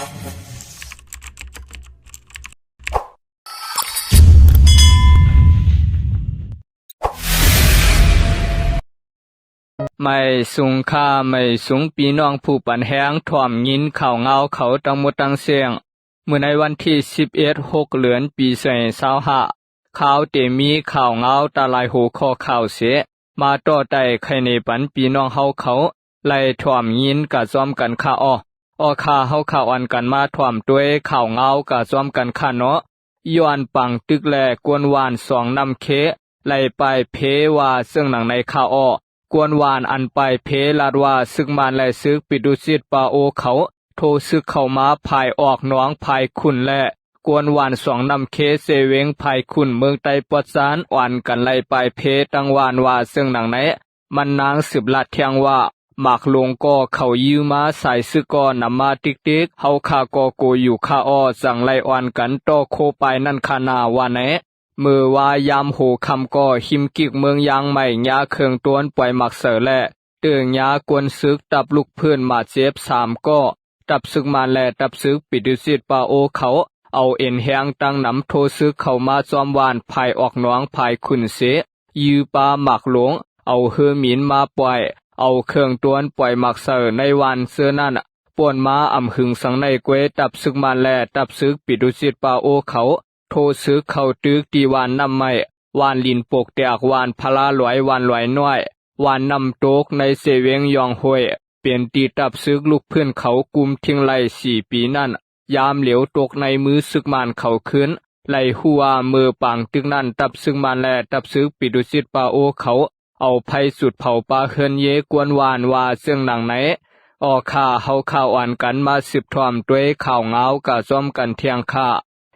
ໄມສູງຄ່າ ໄມສູງພີ່ນ້ອງຜູ້ປັນແຮງ ຖ້ອມຍິນຂ່າວງາວເຂົາທັງໝົດທັງເສັງ. ມື້ໃນວັນທີສິບເອັດ ຫົກເດືອນ ປີສອງພັນຊາວຫ້າ ຂ່າວເຕມີຂ່າວງາວຕາຫຼາຍຫົວຂໍ້ຂ່າວເສ ມາຕໍ່ໄຕ່ໄຂເນປັນພີ່ນ້ອງເຮົາເຂົາ ໄດ້ຖ້ອມຍິນກະຊອມກັນຄ່າ. ອໍ ອໍ ຄ່າ ເຮົາຂ່າວອັນກັນມາຖ້ອມດ້ວຍຂ່າວງາວກະຊອມກັນຄ່າເນາະ. ຍ້ອນປາງຕຶກແລະກວນຫວ່ານສອງນ້ຳເຄ ໄດ້ປາຍເພວ່າເຊິ່ງໜັງໃນຄ່າ. ອໍ ກວນຫວ່ານອັນປາຍເພລາດວ່າ ຊຶກມານ ແລະ ຊຶກປິດດູຊິດປາໂອເຂົາ ໂທຊຶກເຂົ້າມາພາຍອອກໜອງພາຍຂຸນ ແລະ ກວນຫວ່ານສອງນ້ຳເຄ ເຊເວັງພາຍຂຸນ ເມືອງໄຕ້ປອດຊານ ອັນກັນໄດ້ປາຍເພຕັ້ງຫວ່ານວ່າເຊິ່ງໜັງໃນ. ມັນນາງສືບລາດແທງວ່າ ໝາກຫຼວງກໍເຂົາຢືມມາ ສາຍຊຶກກໍນຳມາຕິກໆ ເຮົາຂ້າກໍໂກຢູ່ຄ່າ. ອໍ ຈັ່ງໄດ້ອ່ອນກັນຕໍ່ໂຄປາຍນັ້ນຄ່ານາວ່າແນ. ເມື່ອວ່າຍາມຫົວຄ່ຳກໍ ຮິມກິກເມືອງຢາງໃໝ່ ຍາເຄື່ອງໂຕນ ປອຍໝາກເສີແລະ ເຕີງຍາກວນຊຶກ ຕັບລຸກພື້ນບາດເຈັບສາມກໍ. ຕັບຊຶກມານ ແລະ ຕັບຊຶກປິດດູຊິດປາໂອເຂົາ ເອົາເອັນແຮງຕັ້ງນຳໂທຊຶກເຂົ້າມາຊອມຫວ່ານພາຍອອກໜອງພາຍຂຸນເສ ຢືມປາໝາກຫຼວງ ເອົາເຮືອໝິນມາປ່ອຍ ເອົາເຄື່ອງໂຕນປອຍໝາກເສີໃນຫວ່ານເສື້ອນັ້ນ. ປ່ວນມາອຳຫຶງສັງໃນເກວຍ ຕັບຊຶກມານ ແລະ ຕັບຊຶກປິດດູຊິດປາໂອເຂົາ ໂທຊຶກເຂົ້າຕຶກທີ່ຫວ່ານນ້ຳໄມ້ ຫວ່ານລິນປົກແຕກ ຫວ່ານພະລາຫຼວຍ ຫວ່ານຫຼວຍນ້ອຍ ຫວ່ານນ້ຳຕົກໃນເຊເວັງຢອງຫ້ວຍ ເປັນທີ່ຕັບຊຶກລຸກພື້ນເຂົາກຸມຖິ້ມໄດ້ສີ່ປີນັ້ນ ຍາມຫຼຽວຕົກໃນມືຊຶກມານເຂົາຄືນ. ໄດ້ຮູ້ວ່າເມື່ອປາງຕຶກນັ້ນ ຕັບຊຶກມານ ແລະ ຕັບຊຶກປິດດູຊິດປາໂອເຂົາ ເອົາໄຟຈຸດເຜົາປ່າເຮືອນເຢກວນຫວ່ານວ່າເຊິ່ງໜັງໃນ. ອໍ ຂ້າ ເຮົາຂ່າວອັນກັນມາສືບຖ້ອມດ້ວຍຂ່າວງາວກະຊອມກັນແທງຄ່າ.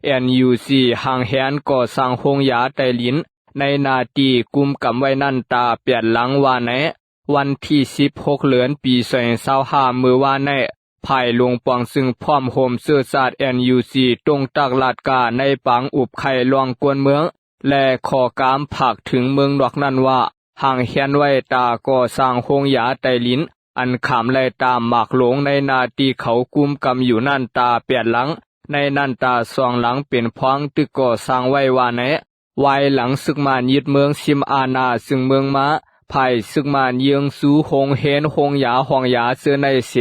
ເອັນຢູຊີ ຮ່າງແຮນກໍ່ສ້າງໂຮງຢາໃຕ້ດິນ ໃນໜ້າທີ່ກຸມກຳໄວ້ນັ້ນຕາແປດຫຼັງວ່າແນ. ວັນທີສິບ ຫົກເດືອນ ປີສອງພັນຊາວຫ້າ ມື້ວານໃນ ພາຍຫຼວງປອງຊຶງພ້ອມໂຮມເຊື້ອຊາດ ເອັນຢູຊີ ຕົງຕັກລາດກາໃນປາງອຸບໄຂ່ລ່ອງກວນເມືອງ ແລະ ຂໍ້ກາມຝາກເຖິງເມືອງນອກນັ້ນວ່າ ຮ່າງແຮນໄວ້ຕາກໍ່ສ້າງໂຮງຢາໃຕ້ດິນ ອັນຂາມໄລ່ຕາມໝາກຫຼວງໃນໜ້າທີ່ເຂົາກຸມກຳຢູ່ນັ້ນຕາແປດຫຼັງ ໃນນັ້ນຕາສອງຫຼັງເປັນພວງຕຶກກໍ່ສ້າງໄວ້ວ່າແນ. ວາຍຫຼັງຊຶກມານຍຶດເມືອງຊິມອານາຊຶງເມືອງມາ ພາຍຊຶກມານເຍືອງຊູໂຮງເຮນ ໂຮງຢາ ຫ້ອງຢາເຊີ້ນໃນເສ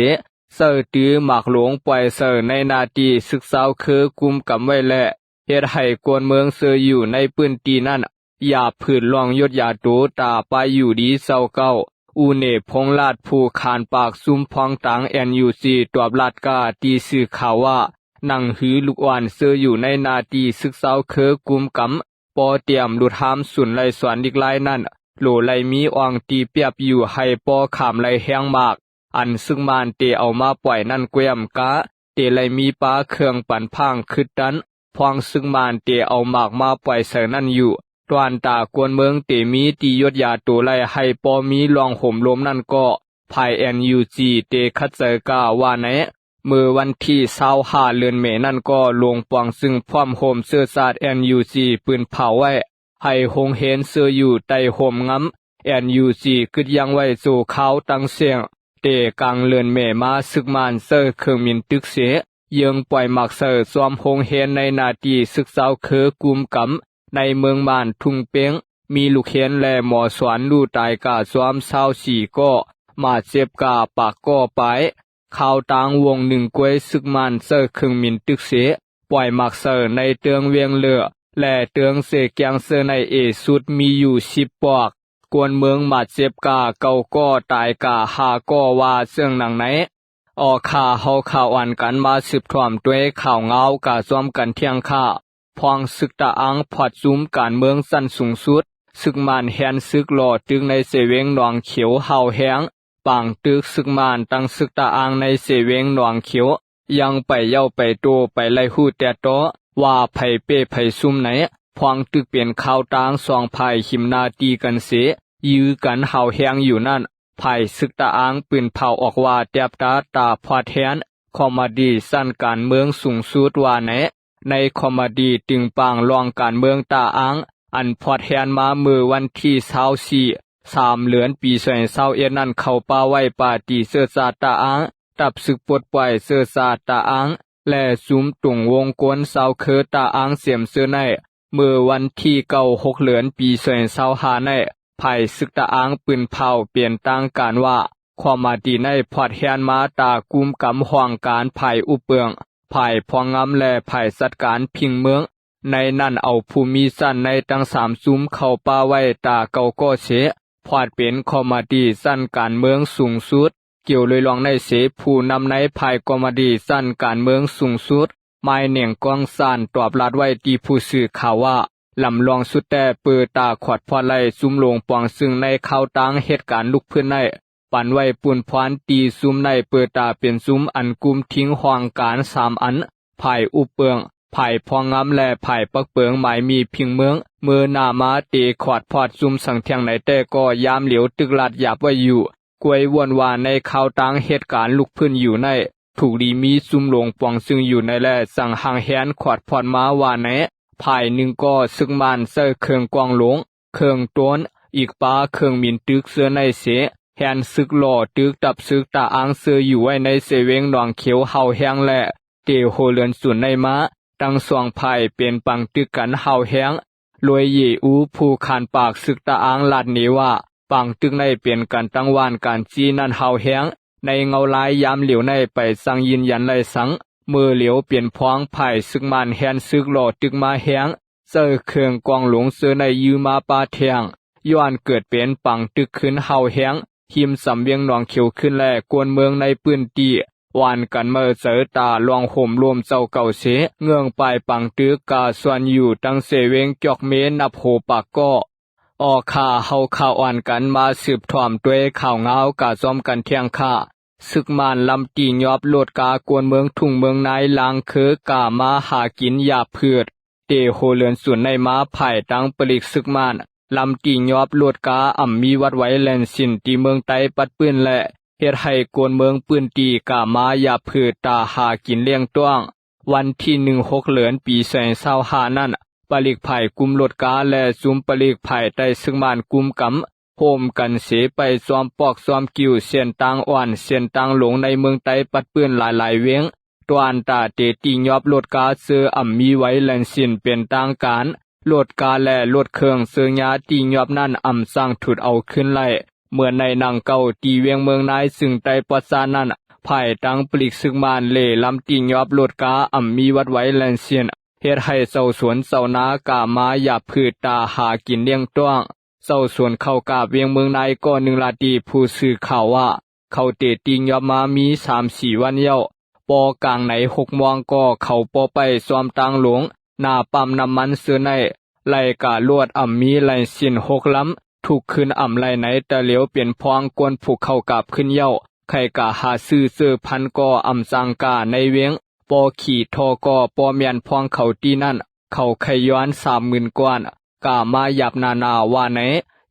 ເຊີຕື້ໝາກຫຼວງປ່ອຍເຊີໃນໜ້າທີ່ຊຶກຊາວເຄີກຸມກຳໄວ້ ແລະ ເຮັດໃຫ້ກວນເມືອງເຊີຢູ່ໃນພື້ນທີ່ນັ້ນ ຢາບຜືດລ່ວງຍົດຢາໂຕຕາປາຍຢູ່ດີເຈົ້າເກົ່າ. ອູເນ ພົງລາດ ຜູ້ຂານປາກຊຸມພອງຕາງ ເອັນຢູຊີ ຕອບລາດກາທີ່ສື່ຂ່າວວ່າ ໜັງຫືອລູກອ່ອນເຊີຢູ່ໃນໜ້າທີ່ຊຶກຊາວເຄີກຸມກຳ ປໍຕຽມຫຼຸດຮາມສູນໄລ່ສອນລິກລາຍນັ້ນ ໂຫຼໄລ່ມີອ່ອງຕີປຽບຢູ່ໃຫ້ປໍຂາມໄລ່ແຮງໝາກ ອັນຊຶກມານເຕເອົາມາປ່ອຍນັ້ນແກວ່ມກາ ເຕໄລ່ມີປາເຄື່ອງປັນພາງຄຶດຕັນ ພວງຊຶກມານເຕເອົາໝາກມາປ່ອຍໃສ່ນັ້ນຢູ່ ຕວນຕາກວນເມືອງເຕມີທີ່ຍົດຢາໂຕໄລ່ໃຫ້ປໍມີລ່ອງໂຫມລົມນັ້ນກໍ ພາຍເອັນຢູຈີເຕຂັດໃຈກາວ່າແນ. ເມື່ອວັນທີຊາວຫ້າເດືອນເມນັ້ນກໍ ຫຼວງປອງຊຶງພ້ອມໂຮມເຊື້ອຊາດເອັນຢູຈີປືນເຜົາໄວ້ ໃຫ້ໂຮງຮຽນເຊື່ອຢູ່ໃຕ້ຮົ່ມງຳເອັນຢູຈີ ກຶດຢັ້ງໄວ້ຊົ່ວຄາວຕັ້ງແຕ່ ແຕ່ກາງເດືອນເມມາ ຊຶກມານໃຊ້ເຄື່ອງບິນຕຶກເສ ເຢີ້ງປ່ອຍໝາກໃສ່ຊອມໂຮງຮຽນໃນໜ້າທີ່ຊຶກຊາວເຄີກຸມກຳ ໃນເມືອງບ້ານທຸ່ງເປັງ ມີລູກຮຽນ ແລະ ໝໍສອນ ຮູ້ຕາຍກະຊອມຊາວສີ່ກໍ ບາດເຈັບກະປາກກໍປາຍ. ຂ່າວຕ່າງວົງໜຶ່ງ ກວຍຊຶກມານໃຊ້ເຄື່ອງບິນຕຶກເສ ປ່ອຍໝາກໃສ່ໃນເຕີງວຽງເລີ ແລະ ເຕີງເຊແກງເຊີໃນເອສຸດ ມີຢູ່ສິບປອກ ກວນເມືອງບາດເຈັບກະເກົ້າກໍ ຕາຍກະຫ້າກໍ ວ່າເຊິ່ງນາງໃນ. ອໍ ຂ້າ ເຮົາຂ່າວອັນກັນມາສືບຖ້ອມດ້ວຍຂ່າວງາວກະຊອມກັນທ່ຽງຄ່າ ພວງຊຶກຕະອາງ ພອດຊຸມການເມືອງຊັ້ນສູງສຸດ ຊຶກມານແຮນຊຶກຫຼໍ່ຕຶກໃນເຊເວັງໜອງຂຽວ ຮ້າວແຮງ ປາງຕຶກຊຶກມານ ຕັ້ງຊຶກຕະອາງໃນເຊເວັງໜອງຂຽວ ຍັງໄປເຍົາໄປໂຕ ໄປໄລ່ຮູ້ແຕ່ຕໍ່ ວ່າໃຜເປ້ໃຜຊຸມໃນ ພວງຕຶກເປັນຂ່າວຕ່າງສອງຝ່າຍ ຫິມໜ້າຕີກັນເສ ຢື້ກັນຮ້າວແຮງຢູ່ນັ້ນ ຝ່າຍຊຶກຕະອາງປືນເຜົາອອກວ່າ ແຕບຕາຕາພອດແຮນ ຄອມມະດີຊັ້ນການເມືອງສູງສຸດວ່າແນ. ໃນຄອມມະດີຕຶງປາງລອງການເມືອງຕາອາງ ອັນພອດແຮນມາເມື່ອວັນທີຊາວສີ່ ສາມເດືອນ ປີສອງພັນຊາວເອັດນັ້ນ ເຂົ້າປ່າໄວ້ປາຕີເຊື້ອຊາດຕາອາງ ຕັບຊຶກປົດປ່ອຍເຊື້ອຊາດຕາອາງ ແລະ ຊຸມຕຸງວົງກົນຊາວເຄີຕາອາງເສມເຊີໃນ ເມື່ອວັນທີເກົ້າ ຫົກເດືອນ ປີສອງພັນຊາວຫ້າໃນ ຝ່າຍຊຶກຕາອາງປືນເຜົາເປັນທາງການວ່າ ຄວາມມາດີໃນພອດແຮນມາຕາກຸມກຳຫ້ອງການຝ່າຍອຸບເບິ່ງ, ຝ່າຍພອງງາມ ແລະ ຝ່າຍຈັດການພິງເມືອງ, ໃນນັ້ນເອົາຜູ້ມີຊັ້ນໃນທັງສາມຊຸມເຂົ້າປ່າໄວ້ຕາເກົ້າກໍເສ ພອດເປັນຄອມມາດີຊັ້ນການເມືອງສູງສຸດ. ກ່ຽວໂດຍລວມໃນເສ ຜູ້ນຳໃນຝ່າຍຄອມມາດີຊັ້ນການເມືອງສູງສຸດ ໝາຍເໜັງກອງສານ ຕອບລັດໄວ້ທີ່ຜູ້ສື່ຂ່າວວ່າ ລຳລອງສຸດແຕ່ເປີດຕາຂອດພອດໄລ່ຊຸມຫຼົງປອງຊຶງໃນຄາວຕັ້ງເຫດການລຸກຟື້ນໃນ ປັນໄວ້ປຸ້ນພວນທີ່ຊຸມໃນເປີດຕາເປັນຊຸມອັນກຸມທິງຫ້ອງການສາມອັນ, ຝ່າຍອຸບເບິ່ງ, ຝ່າຍພອງງາມ ແລະ ຝ່າຍປັກເປິງໝາຍມີພິງເມືອງ. ເມື່ອໜ້າມາເຕະຂອດພອດຊຸມສັງທຽງໃນແຕ່ກໍຍາມຫຼຽວຕຶກລັດຢາບໄວ້ຢູ່. ກວຍວົນວ່າໃນຄາວຕັ້ງເຫດການລຸກຟື້ນຢູ່ໃນ ຖືກດີມີຊຸມຫຼົງປອງຊຶງຢູ່ໃນແລະ ສັງຫາງແຮນຂອດພອດມາວ່າໃນ ຝ່າຍໜຶ່ງກໍຊຶກມ້ານໃຊ້ເຄື່ອງກອງຫຼົງ, ເຄື່ອງໂຕນ, ອີກປາເຄື່ອງບິນຕຶກເຊີໃນເສ ແຮນຊຶກຫຼໍ່ຕຶກຕັບຊຶກຕາອາງເຊີຢູ່ໄວ້ໃນເຊເວງໜອງຂຽວເຫົ່າແຮງ ແລະ ເຕໂຮເລືອນສູນໃນມາ ທັງສອງຝ່າຍເປັນປາງຕຶກກັນເຫົ່າແຮງ. ລວຍເຢອູ ຜູ້ຂານປາກຊຶກຕາອາງ ລາດເນວ່າ ປາງຕຶກໃນເປັນກັນຕັ້ງຫວ່ານການຈີນນັ້ນເຫົ່າແຮງ. ໃນເງົາລາຍຍາມຫຼຽວໃນໄປຊ່າງຢືນຢັນໄດ້ສັງ ເມື່ອຫຼຽວເປັນພວງຝ່າຍຊຶກມ້ານແຮນຊຶກຫຼໍ່ຕຶກມາແຮງ ໃຊ້ເຄື່ອງກອງຫຼົງເຊີໃນຢືມາປາແທງ ຍ້ອນເກີດເປັນປາງຕຶກຂຶ້ນເຫົ່າແຮງ ຮິມສຳວຽງໜອງຂຽວຂຶ້ນ ແລະ ກວນເມືອງໃນພື້ນທີ່ ຫວານກັນເໝີໃຈຕາລ່ວງໂຫມໂລມເຈົ້າເກົ່າເສ ເງື່ອງປາຍປາງຕຶກກາສ່ວນຢູ່ຕັ້ງເຊເວງຈອກເມນັບໂຫປາກກໍ. ອອກຂ້າ ເຮົາຂ້າອ່ອນກັນມາສືບຖອມດ້ວຍຂ່າວງາວກາຊອມກັນທ່ຽງຂ້າ. ຊຶກມ້ານລຳຕີຍອບລົດກາກວນເມືອງທຸ່ງເມືອງນາຍລາງເຄີກາມາຫາກິນຢາບພືດ ເຕໂຮເລືອນສູນໃນມາ ຝ່າຍຕັ້ງປະລິກຊຶກມ້ານ ລຳຕີຍອບລົດກາອຳມີວັດໄວແລ່ນສິນທີ່ເມືອງໃຕ້ປັດປືນ ແລະ ເຮັດໃຫ້ກວນເມືອງພື້ນທີ່ກາມາຢາບພືດຕາຫາກິນລ້ຽງຕ້ອງ. ວັນທີໜຶ່ງ ຫົກເດືອນ ປີສອງພັນຊາວຫ້ານັ້ນ ປະລິກຝ່າຍກຸ່ມລົດກາ ແລະ ຊຸມປະລິກຝ່າຍໃຕ້ຊຶກມ້ານກຸມກຳ ໂຮມກັນເສໄປຊອມປອກຊອມກິວເສັ້ນທາງອ່ອນເສັ້ນທາງຫຼົງໃນເມືອງໃຕ້ປັດປືນຫຼາຍໆວຽງ ຕວນຕາເຕຕີຍອບລົດກາເຊີອຳມີໄວແລ່ນສິນເປັນທາງການ. ລົດກາ ແລະ ລົດເຄື່ອງເຊີຍາຕີຍອບນັ້ນອຳສ້າງທຸດເອົາຄືນໄດ້ ເໝືອນໃນໜັງເກົ່າທີ່ວຽງເມືອງນາຍ ຊຶ່ງໃຕ້ປະຊານັ້ນ ຝ່າຍຕັ້ງປະລິກຊຶກມ້ານເລລຳຕີຍອບລົດກາອຳມີວັດໄວແລ່ນສິນ ເຮັດໃຫ້ເຈົ້າສວນເຈົ້ານາກາມາຢາບພືດຕາຫາກິນລ້ຽງຕ້ອງ. ເຈົ້າສວນເຂົ້າກາບວຽງເມືອງນາຍກໍໜຶ່ງລາດດີຜູ້ສື່ຂ່າວວ່າ ເຂົາເຕຕີຍອບມາມີສາມສີ່ວັນແລ້ວ ພໍກາງໃນຫົກໂມງກໍເຂົາພໍໄປຊອມທາງຫຼົງ ໜ້າປ້ຳນ້ຳມັນເຊີໃນ ໄລ່ກາລົດອຳມີໄລ່ສິນຫົກລຳ ທຸກຄືນອຳໄລ່ໃນຕະຫຼຽວເປັນພວງກວນຜູກເຂົ້າກາບຂຶ້ນເຍົ້າ ໄຂ່ກາຫາຊື້ເຈີພັນກໍອຳສ້າງກາໃນວຽງ ປໍຂີ່ທໍ່ກໍບໍ່ແມ່ນພວງເຂົາຕີນັ້ນ ເຂົາໄຂ່ຍ້ອນສາມໝື່ນກວ່ານ ກາມາຢາບໜາໆວ່າໃນ.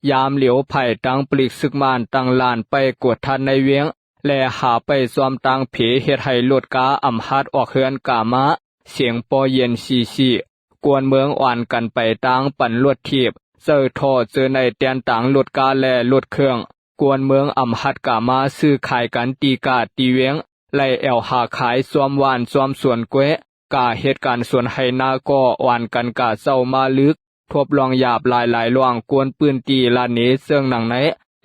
ຍາມຫຼຽວຝ່າຍຕັ້ງປະລິກຊຶກມ້ານຕັ້ງລານໄປກວດທັດໃນວຽງ ແລະ ຫາໄປຊອມຕ່າງເພ ເຮັດໃຫ້ລົດກາອຳຫັດອອກເຮືອນກາມາ ສຽງປໍເຢັນຊີໆ ກວນເມືອງອ່ອນກັນໄປຕາງປັ່ນລົດຖີບ ເຈີທໍ້ເຈີໃນແຕ່ນຕາງລົດກາ ແລະ ລົດເຄື່ອງ ກວນເມືອງອຳຫັດກາມາຊື້ຂາຍກັນຕີກາດຕີວຽງ ໄລ່ແອວຫາຂາຍຊອມຫວ່ານຊອມສວນກ້ວຍ ກາເຮັດການສວນໄຮ່ນາກໍອ່ອນກັນກາເຊົ້າມາລຶກ ທົບລອງຢາບຫຼາຍໆລ່ອງ ກວນພື້ນທີ່ລາດເນເຊິ່ງໜັງໃນ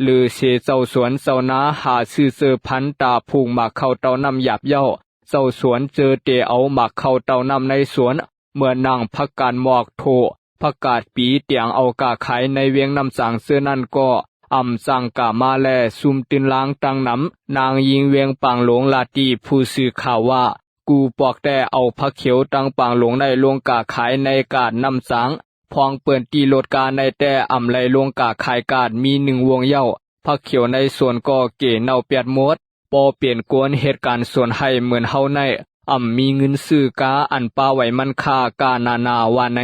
ຫຼື ເຊເຈົ້າສວນເຈົ້ານາຫາຊື້ເຈີພັນຕາຜູກໝາກເຂົ້າເຕົ້ານ້ຳຢາບເຍົ້າ ເຈົ້າສວນເຈີເຕເອົາໝາກເຂົ້າເຕົ້ານ້ຳໃນສວນ ເໝືອນໜັງຜັກກາດໝອກໂທ ຜັກກາດປີ ຕຽງເອົາກາຂາຍໃນວຽງນ້ຳສາງເຊີນັ້ນກໍ ອຳສ້າງກາມາແລະ ຊຸມຕື່ນລາງຕັ້ງນຳ. ນາງຍິງວຽງປາງຫຼົງລາດດີຜູ້ສື່ຂ່າວວ່າ ກູປອກແຕ່ເອົາຜັກຂຽວຕັ້ງປາງຫຼົງໄດ້ລົງກາຂາຍໃນກາດນ້ຳສາງ ພວງເປີ້ນຕີລົດກາໃນແຕ່ອຳໄລ່ລົງກາຂາຍກາດມີໜຶ່ງວົງເຍົ້າ ຜັກຂຽວໃນສວນກໍເກເນົ່າປຽດໝົດ ບໍ່ເປັນກວນເຮັດການສວນໄຮ່ເໝືອນເຮົາໃນ ອຳມີເງິນຊື້ກາອັນປາໄວ້ມັນຄ່າກາໜາໆວ່າໃນ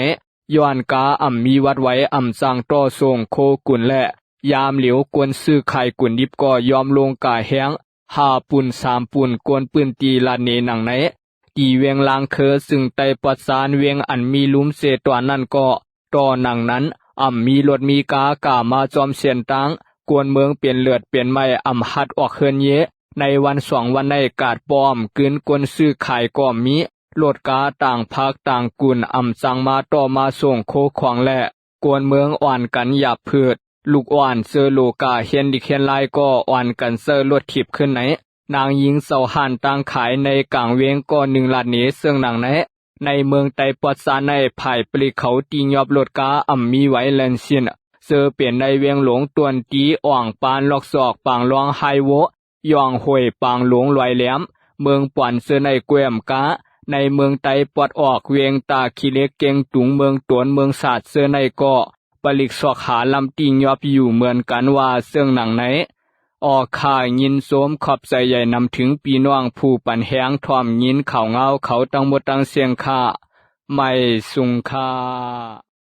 ຍ້ອນກາອຳມີວັດໄວອຳສ້າງຕໍ່ສົ່ງໂຄກຸນ ແລະ ຍາມຫຼຽວກວນຊື້ຂາຍກຸນດິບກໍຍອມລົງກາແຮງ ຫ້າປຸ້ນສາມປຸ້ນ ກວນພື້ນທີ່ລາດເນໜັງໃນ ທີ່ວຽງລາງເຄີ ຊຶ່ງໃຕ້ປະຊານວຽງອັນມີລຸ່ມເຊຕວນນັ້ນກໍ ຕໍ່ໜັງນັ້ນ ອຳມີລົດມີກາກາມາຈອມເສັ້ນທາງ ກວນເມືອງເປັນເລືອດເປັນໄມ້ ອຳຫັດອອກເຮືອນເຍ ໃນວັນສອງວັນໃນກາດປ້ອມ ກືນກົນຊື້ຂາຍກໍມີ ລົດກາຕ່າງພັກຕ່າງກຸນ ອຳສັ່ງມາຕໍ່ມາສົ່ງໂຄຂອງແລະ ກວນເມືອງອ່ອນກັນຫຍາບຜືດ ລູກອ່ອນເຊີໂລກາຮຽນລິກຮຽນລາຍກໍອ່ອນກັນໃຊ້ລົດຖີບຂຶ້ນໃນ ນາງຍິງເຊົາຮ້ານຕັ້ງຂາຍໃນກາງເວງກໍໜຶ່ງລາດເນເຊິ່ງນາງໃນ ໃນເມືອງໄຕປອດຊານໃນ ພາຍປະລິກເຂົາຕີຫຍອບລົດກາອຳມີໄວແລ່ນຊິນ ເຊີເປັນໃນເວງຫຼວງຕົວນຕີອ່ອງປານລອກສອກປາງລອງໄຮໂວ ຍ່ອງຫ້ວຍປາງຫຼວງລອຍແຫຼມ ເມືອງປອນເຊີໃນແກວມກາ ໃນເມືອງໄຕປອດອອກ ເວງຕາຂີ້ເຫຼັກ ເກັງຕຸງ ເມືອງໂຕນ ເມືອງສາດເຊີໃນກໍ ປະລິກຊອກຫາລຳຕີຫຍອບຢູ່ເໝືອນກັນວ່າເຊິ່ງນາງໃນ. ອອກ ຂ້າຍິນຊົມຂອບໃຈໃຫຍ່ນຳເຖິງພີ່ນ້ອງຜູ້ປັນແຮງ ພ້ອມຍິນຂ່າວງາວເຂົາທັງໝົດທັງສ່ຽງ ຂ້າ ໄມຊຸງ ຂ້າ.